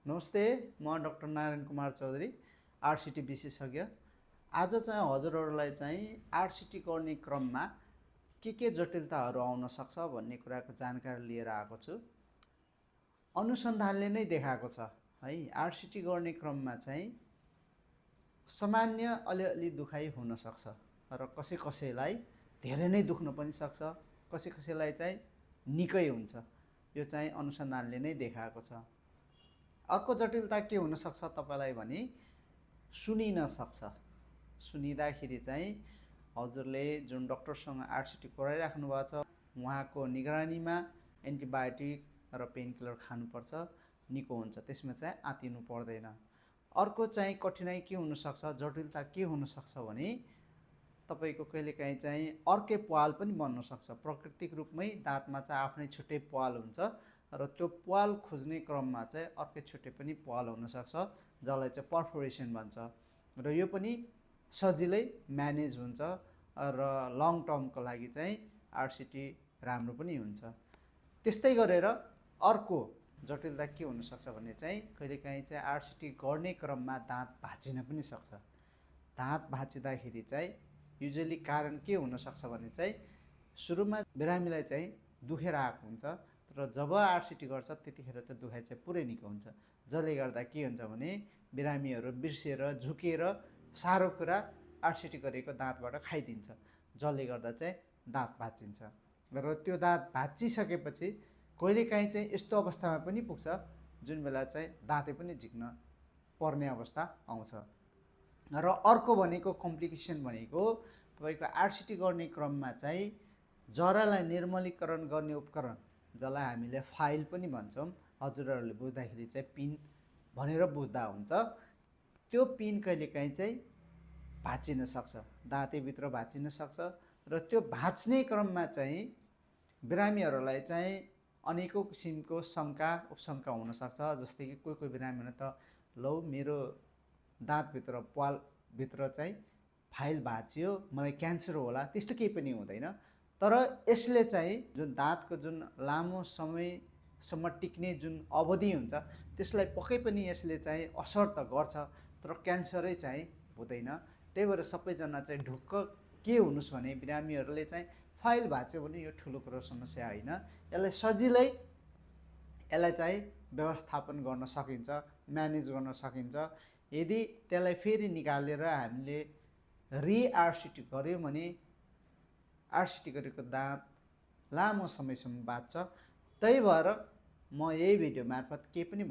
नमस्ते, म डाक्टर नारायण कुमार चौधरी, आरसिटी विशेषज्ञ। आज चाहिँ हजुरहरूलाई चाहिँ आरसिटी गर्ने क्रममा के जटिलताहरू आउन सक्छ भन्ने कुराको जानकारी लिएर आएको छु। अनुसन्धानले नै देखाएको छ है, आरसिटी गर्ने क्रममा चाहिँ सामान्य अलिअलि दुखाइ हुन सक्छ र कसैलाई धेरै नै दुख्न पनि सक्छ, कसैलाई चाहिँ निकै हुन्छ। यो चाहिँ अनुसन्धानले नै देखाएको छ। अर्को जटिलता के हुन सक्छ तपाईलाई भने सुनिन सक्छ। सुनिँदाखेरि चाहिँ हजुरले जुन डाक्टरसँग आरसिटी गराइराख्नु भएको छ उहाँको निगरानीमा एन्टिबायोटिक र पेनकिलर खानुपर्छ, निको हुन्छ। त्यसमा चाहिँ आत्तिनु पर्दैन। अर्को चाहिँ कठिनाइ के हुन सक्छ, जटिलता के हुन सक्छ भने तपाईको कहिलेकाहीँ चाहिँ अर्कै प्वाल पनि बन्न सक्छ। प्राकृतिक रूपमै दाँतमा चाहिँ आफ्नै छुट्टै प्वाल हुन्छ र त्यो प्वाल खोज्ने क्रममा चाहिँ अर्कै छुट्टै पनि प्वाल हुन सक्छ, जसलाई चाहिँ पर्फोरेसन भन्छ र यो पनि सजिलै म्यानेज हुन्छ र लङ टर्मको लागि चाहिँ आरसिटी राम्रो पनि हुन्छ। त्यस्तै गरेर अर्को जटिलता के हुन सक्छ भने चाहिँ कहिलेकाहीँ चाहिँ आरसिटी गर्ने क्रममा दाँत भाँचिन पनि सक्छ। दाँत भाँचिँदाखेरि चाहिँ युजुअली कारण के हुन सक्छ भने चाहिँ सुरुमा बिरामीलाई चाहिँ दुखेर आएको हुन्छ र जब आरसिटी गर्छ त्यतिखेर चाहिँ दुखाइ चाहिँ पुरै निको हुन्छ। जसले गर्दा के हुन्छ भने बिरामीहरू बिर्सेर झुकेर साह्रो कुरा आरसिटी गरेको दाँतबाट खाइदिन्छ, जसले गर्दा चाहिँ दाँत भाँचिन्छ र त्यो दाँत भाँचिसकेपछि कहिलेकाहीँ चाहिँ यस्तो अवस्थामा पनि पुग्छ जुन बेला चाहिँ दाँतै पनि झिक्न पर्ने अवस्था आउँछ। र अर्को भनेको कम्प्लिकेसन भनेको तपाईको आरसिटी गर्ने क्रममा चाहिँ जरालाई निर्मलीकरण गर्ने उपकरण, जसलाई हामीले फाइल पनि भन्छौँ, हजुरहरूले बुझ्दाखेरि चाहिँ पिन भनेर बुझ्दा हुन्छ, त्यो पिन कहिलेकाहीँ चाहिँ भाँचिन सक्छ, दाँतेभित्र भाँचिन सक्छ र त्यो भाँच्ने क्रममा चाहिँ बिरामीहरूलाई चाहिँ अनेकौँ किसिमको शङ्का उपशङ्का हुनसक्छ। जस्तै कि कोही बिरामीहरू त लौ मेरो दाँतभित्र प्वालभित्र चाहिँ फाइल भाँचियो, मलाई क्यान्सर होला, त्यस्तो केही पनि हुँदैन। तर यसले चाहिँ जुन दाँतको जुन लामो समयसम्म टिक्ने जुन अवधि हुन्छ त्यसलाई पक्कै पनि यसले चाहिँ असर त गर्छ, तर क्यान्सरै चाहिँ हुँदैन। त्यही भएर सबैजना चाहिँ ढुक्क के हुनुहोस् भने बिरामीहरूले चाहिँ फाइल भाँच्यो भने यो ठुलो कुरो समस्या होइन, यसलाई सजिलै यसलाई चाहिँ व्यवस्थापन गर्न सकिन्छ, म्यानेज गर्न सकिन्छ। यदि त्यसलाई फेरि निकालेर हामीले आरसिटी गऱ्यौँ भने आरसिटी गरेको दाँत लामो समयसम्म बाँच्छ। त्यही भएर म यही भिडियो मार्फत के पनि